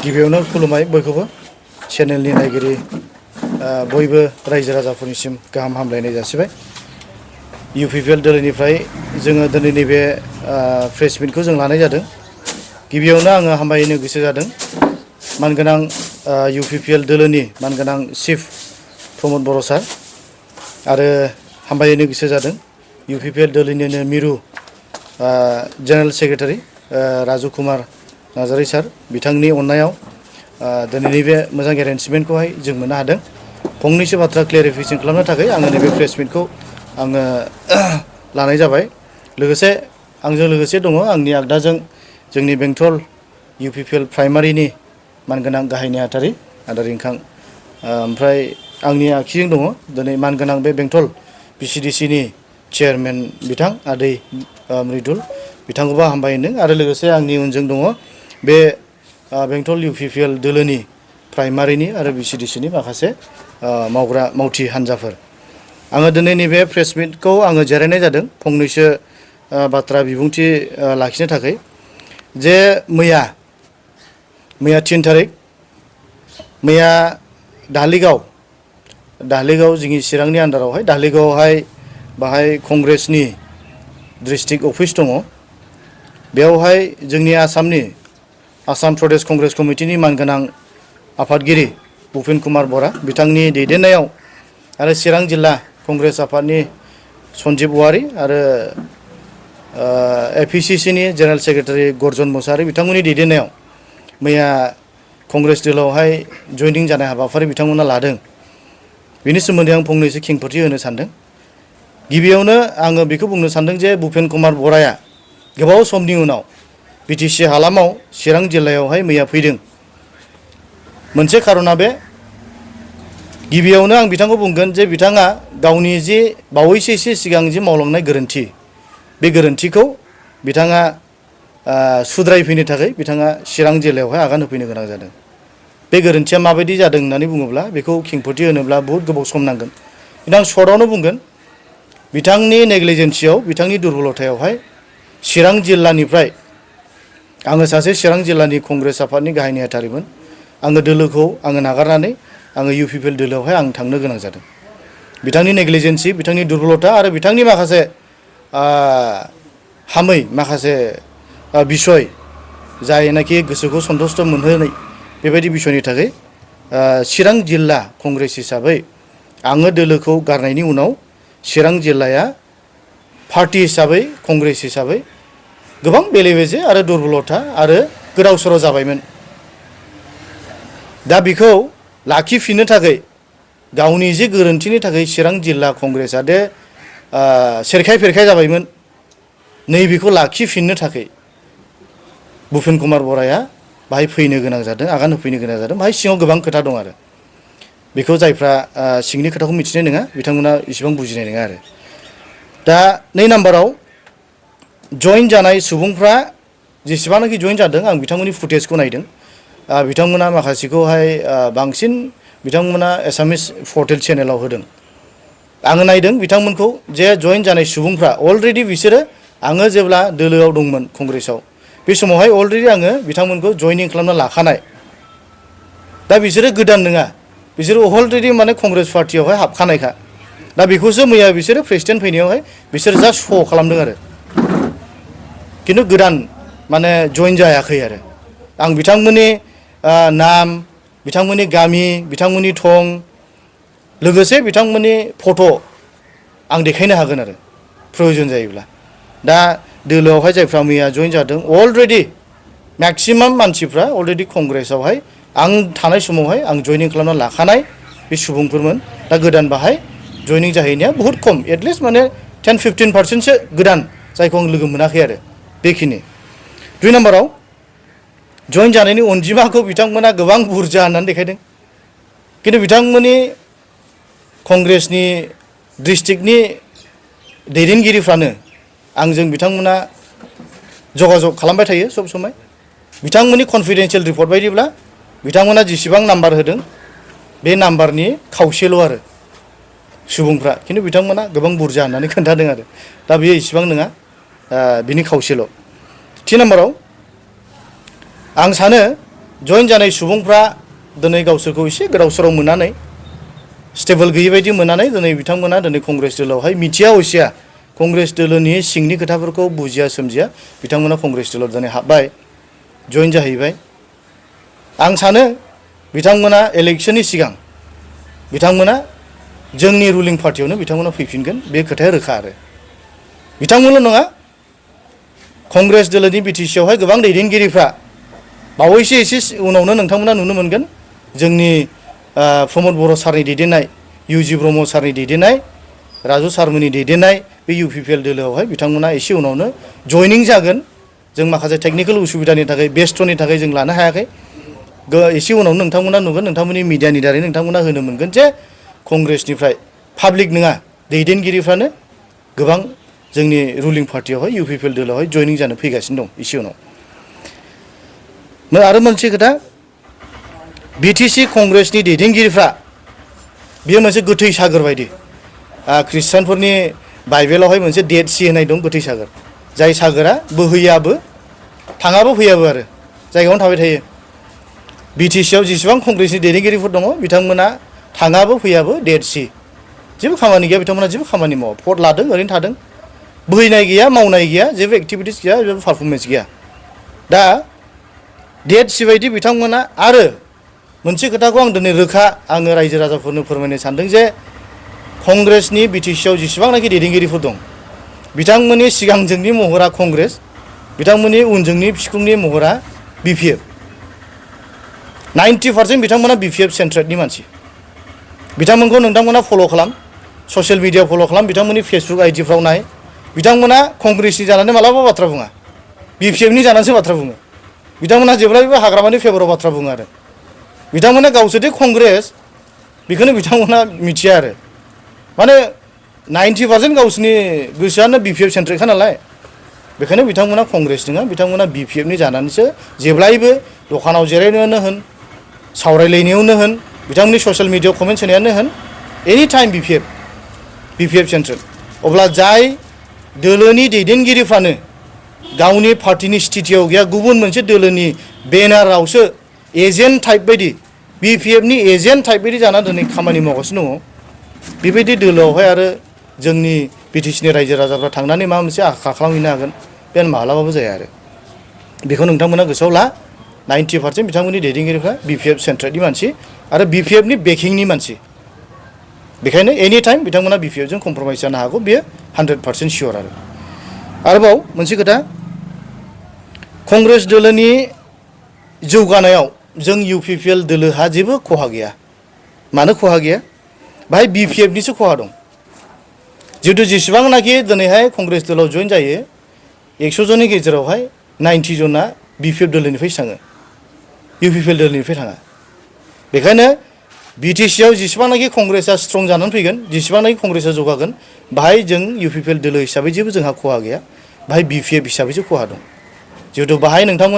गिबियावनो खुलुमबाय बयखौबो चेनेलनि नायगिरि बयबो रायजो राजाफोरनिसिम गाहाम हामलायनाय जासिबाय। UPPL दोलोनिफ्राय जोङो दिनैनि बे प्रेस मिटखौ जों लानाय जादों। गिबियावनो आङो हामबायनो गोसो जादों मानगोनां UPPL दोलोनि मानगोनां चिफ प्रमद बर' सार आरो हामबायनो गोसो जादों UPPL दोलोनिनो मिरु जेनेरेल सेक्रेटारि राजु कुमार नार्जारी सार बिथांनि अननायाव दिनैनि बे मोजां एरेन्जमेन्टखौहाय जों मोननो हादों। फंनैसो बाथ्रा क्लियारिफिकेसन खालामनो थाखाय आङो नैबे प्रेस मिटखौ आङो लानाय जाबाय। लोगोसे आंजों लोगोसे दङ आंनि आगदाजों जोंनि बेंटल UPPL प्राइमारिनि मानगोनां गाहाय नेहाथारि आदा रिंखां ओमफ्राय आंनि आखिजों दङ दिनै मानगोनां बे बेंटल BCDC नि चेयारमेन बिथां आदै मृदुल बिथांखौबो हामबाय होनदों आरो लोगोसे आंनि उनजों दङ बे बेंटल UPPL दोलोनि प्राइमारिनि आरो BCDC नि माखासे मावग्रा मावथि हान्जाफोर। आङो दिनै नैबे प्रेस मिटखौ आङो जिरायनाय जादों फंनैसो बाथ्रा बिबुंथि लाखिनो थाखाय जे मैया 3 थारिख मैया दालिगाव जोंनि चिरांनि आन्दारावहाय दालिगावआवहाय बाहाय कंग्रेसनि डिस्ट्रिक्ट अफिस दङ। बेवहाय जोंनि आसाम प्रदेश कंग्रेस कमिटिनि मानगोनां आफादगिरि भुपेन कुमार बरा बिथांनि दैदेननायाव आरो चिरां जिल्ला कंग्रेस आफादनि सन्जीब वारी आरो APCC नि जेनेरेल सेक्रेटारि गरजन बिथांमोननि दैदेननायाव मैया कंग्रेस दोलोआवहाय जइनिं जानाय हाबाफारि बिथांमोना लादों। बेनि सोमोन्दै आं फंनैसो खेंफोरथि होनो सानदों। गिबियावनो आङो बेखौ बुंनो सानदों जे भुपेन कुमार बराया गोबाव समनि उनाव BTC हालामाव चिरां जिल्लायावहाय मैया फैदों। मोनसे खारना बे गिबियावनो आं बिथांखौ बुंगोन जे बिथाङा गावनि जे बावैसो एसे सिगां जे मावलांनाय गोरोन्थि बे गोरोन्थिखौ बिथाङा सुद्रायफैनो थाखाय बिथाङा चिरां जिल्लायावहाय आगान होफैनो गोनां जादों। बे गोरोन्थिया माबायदि जादों होननानै बुङोब्ला बेखौ खेंफोरथि होनोब्ला बहुद गोबाव सम नांगोन। खिन्थु आं सर्टआवनो बुंगोन बिथांनि नेग्लिजेन्सियाव बिथांनि दुर्बलथायावहाय चिरां जिल्लानिफ्राय आङो सासे चिरां जिल्लानि कंग्रेस आफादनि गाहाय नेहाथारिमोन। आङो दोलोखौ नागारनानै आङो UPPL दोलोआवहाय आं थांनो गोनां जादों। बिथांनि नेग्लिजेन्सि बिथांनि दुर्बलथा आरो बिथांनि माखासे हामै माखासे बिसय जायनाखि गोसोखौ सन्थुष्ट मोनहोनाय बेबायदि बिसयनि थाखाय चिरां जिल्ला कंग्रेस हिसाबै आङो दोलोखौ गारनायनि उनाव चिरां जिल्लाया पार्टी हिसाबै कंग्रेस हिसाबै गोबां बेले बेजे आरो दुर्बलथा आरो गोदाव सोराव जाबायमोन। दा बेखौ लाखिफिननो थाखाय गावनि जे गोरोन्थिनि थाखाय चिरां जिल्ला कंग्रेसआ दे सेरखाय फेरखाय जाबायमोन नैबेखौ लाखिफिननो थाखाय भुपेन कुमार बराया बाहाय फैनो गोनां जादों आगान होफैनो गोनां जादों। बाहाय सिङाव गोबां खोथा दं आरो बेखौ जायफ्रा सिंनि खोथाखौ मिथिनाय नङा बिथांमोना इसेबां बुजिनाय नङा आरो। दा 2 नाम्बाराव जइन जानाय सुबुंफ्रा जेसेबांनाखि जइन जादों आं बिथांमोननि फुटेजखौ नायदों। बिथांमोना माखासेखौहाय बांसिन बिथांमोना एसामिस पर्टेल चेनेलाव होदों। आङो नायदों बिथांमोनखौ जे जइन जानाय सुबुंफ्रा अलरेडि बिसोरो आङो जेब्ला दोलोआव दंमोन कंग्रेसआव बे समावहाय अलरेडि आङो बिथांमोनखौ जइनिं खालामना लाखानाय। दा बिसोरो गोदान नङा बिसोरो अलरेडि माने कंग्रेस पार्टियावहाय हाबखानायखा। दा बेखौसो मैया बिसोरो प्रेसिडेन्ट फैनायावहाय बिसोर जास्ट श' खालामदों आरो खिन्थु गोदान माने जइन जायाखै आरो। आं बिथांमोननि नाम बिथांमोननि गामि बिथांमोननि थं लोगोसे बिथांमोननि फट' आं देखायनो हागोन आरो प्रयजन जायोब्ला। दा दोलोआवहाय जायफ्रा मैया जइन जादों अलरेडि मेक्सिमाम मानसिफ्रा अलरेडि कंग्रेसआवहाय आं थानाय समावहाय आं जइनिं खालामना लाखानाय बे सुबुंफोरमोन। दा गोदान बाहाय जइनिं जाहैनाया बहुद खम एटलिस्ट माने 10-15%सो गोदान जायखौ आं लोगो मोनाखै आरो बेखिनि। 2 नाम्बाराव जइन जानायनि अनजिमाखौ बिथांमोना गोबां बुरजा होननानै देखायदों खिन्थु बिथांमोननि कंग्रेसनि डिस्ट्रिक्टनि दैदेनगिरिफ्रानो आंजों बिथांमोना जगाजग खालामबाय थायो सब समय। बिथांमोननि कन्फिडेन्सियेल रिपर्ट बायदिब्ला बिथांमोना जेसेबां नाम्बार होदों बे नाम्बारनि खावसेल' आरो सुबुंफ्रा खिन्थु बिथांमोना गोबां बुरजा होननानै खोन्थादों आरो दा बेयो इसेबां नङा बिनि खावसेल'। 3 नाम्बाराव आं सानो जइन जानाय सुबुंफ्रा दिनै गावसोरखौ एसे गोदाव सोराव मोननानै स्टेबल गैयै बायदि मोननानै दिनै बिथांमोना दिनै कंग्रेस दोलोआवहाय मिथिया हसिया कंग्रेस दोलोनि सिंनि खोथाफोरखौ बुजिया सोमजिया बिथांमोना कंग्रेस दोलोआव दिनै हाबबाय जइन जाहैबाय। आं सानो बिथांमोना इलेक्शननि सिगां बिथांमोना जोंनि रुलिं पार्टियावनो बिथांमोना फैफिनगोन बे खोथाया रोखा आरो बिथांमोनल' नङा कंग्रेस दोलोनि बिटिसिआवहाय गोबां दैदेनगिरिफ्रा बावैसो एसे उनावनो नोंथांमोना नुनो मोनगोन जोंनि प्रमद बर' सारनि दैदेननाय इउजि ब्रह्म सारनि दैदेननाय राजु सारमोननि दैदेननाय बे इउपिपिएल दोलोआवहाय बिथांमोना एसे उनावनो जयनिं जागोन। जों माखासे टेकनिकेल उसुबिदानि थाखाय बेस्थ'नि थाखाय जों लानो हायाखै एसे उनावनो नोंथांमोना नुगोन नोंथांमोननि मिडियानि दारै नोंथांमोना होनो मोनगोन जे कंग्रेसनिफ्राय पाब्लिक नङा दैदेनगिरिफ्रानो गोबां जोंनि रुलिं पार्टियावहाय इउपिपिएल दोलोआवहाय जयनिं जानो फैगासिनो दं एसे उनाव। आरो मोनसे खोथा बिटिसि कंग्रेसनि दैदेनगिरिफ्रा बेयो मोनसे गोथै सागोर बायदि ख्रिस्टानफोरनि बाइबेलावहाय मोनसे डेड सि होननाय दं गोथै सागोर जाय सागोरा बोहैयाबो थाङाबो फैयाबो आरो जायगायावनो थाबाय थायो। बिटिसिआव जेसेबां कंग्रेसनि दैदेनगिरिफोर दङ बिथांमोना थाङाबो फैयाबो डेड सि जेबो खामानि गैया बिथांमोना जेबो खामानि मावा भट लादों ओरैनो थादों बोहैनाय गैया मावनाय गैया जेबो एक्टिभिटिस गैया जेबो पारफरमेन्स गैया। दा डेड सि बायदि बिथांमोना आरो मोनसे खोथाखौ आं दिनै रोखा आङो रायजो राजाफोरनो फोरमायनो सानदों जे कंग्रेसनि बिटिसिआव जेसेबांनाखि दैदेनगिरिफोर दं बिथांमोननि सिगांजोंनि महरा कंग्रेस बिथांमोननि उनजोंनि बिखुंनि महरा बिपिएफ 90% बिथांमोना बिपिएफ सेन्ट्रेटनि मानसि बिथांमोनखौ नोंथांमोना फल' खालाम ससियेल मिडिया फल' खालाम बिथांमोननि फेसबुक आइडिफ्राव नाय बिथांमोना कंग्रेसनि जानानै मालाबा बाथ्रा बुङा बिपिएफनि जानानैसो बाथ्रा बुङो बिथांमोना जेब्लायबो हाग्रामानि फेभराव बाथ्रा बुङो आरो बिथांमोना गावसोरदि कंग्रेस बेखौनो बिथांमोना मिथिया आरो माने 90% गावसोरनि गोसोआनो बिपिएफ सेन्ट्रेटखा नालाय बेखायनो बिथांमोना कंग्रेस नङा बिथांमोना बिपिएफनि जानानैसो जेब्लायबो दखानाव जिरायनायावनो होन सावरायलायनायावनो होन बिथांमोननि ससियेल मिडियायाव कमेन्ट्स होनायानो होन एनि टाइम बिपिएफ सेन्ट्रेल। अब्ला जाय दोलोनि दैदेनगिरिफ्रानो गावनि पार्टिनि स्थितियाव गैया गुबुन मोनसे दोलोनि बेनारावसो एजेन्ट टाइप बायदि बिपिएफनि एजेन्ट टाइप बायदि जानानै दिनै खामानि मावगासिनो दङ बेबायदि दोलोआवहाय आरो जोंनि बिटिसिनि रायजो राजाफ्रा थांनानै माबा मोनसे आखा खालामहैनो हागोन बे माब्लाबाबो जाया आरो बेखौ नोंथांमोना गोसोआव ला 90% बिथांमोननि दैदेनगिरिफ्रा बिपिएफ सेन्ट्रेलनि मानसि आरो बिपिएफनि बेकिंनि मानसि बेखायनो एनि टाइम बिथांमोना बिपिएफजों कमप्रमाइज जानो हागौ बेयो 100% सियर आरो आरोबाव मोनसे खोथा कंग्रेस दोलोनि जौगानायाव जों इउपिपिएल दोलोहा जेबो खहा गैया मानो खहा गैया बाहाय बिपिएफनिसो खहा दं जिहेतु जेसेबांनाखि दिनैहाय कंग्रेस दोलोआव जइन जायो 100 जननि गेजेरावहाय 90 जना बिपिएफ दोलोनिफ्रायसो थाङो इउपिपिएल दोलोनिफ्राय थाङा बेखायनो बिटिसिआव जेसेबांनाखि कंग्रेसआ स्ट्रं जानानै फैगोन जेसेबांनाखि कंग्रेसआ जौगागोन बाहाय जों इउपिपिएल दोलो हिसाबै जेबो जोंहा खहा गैया बाहाय बिपिएफ हिसाबैसो खहा दं जिहेतु बाहाय नोंथांमोना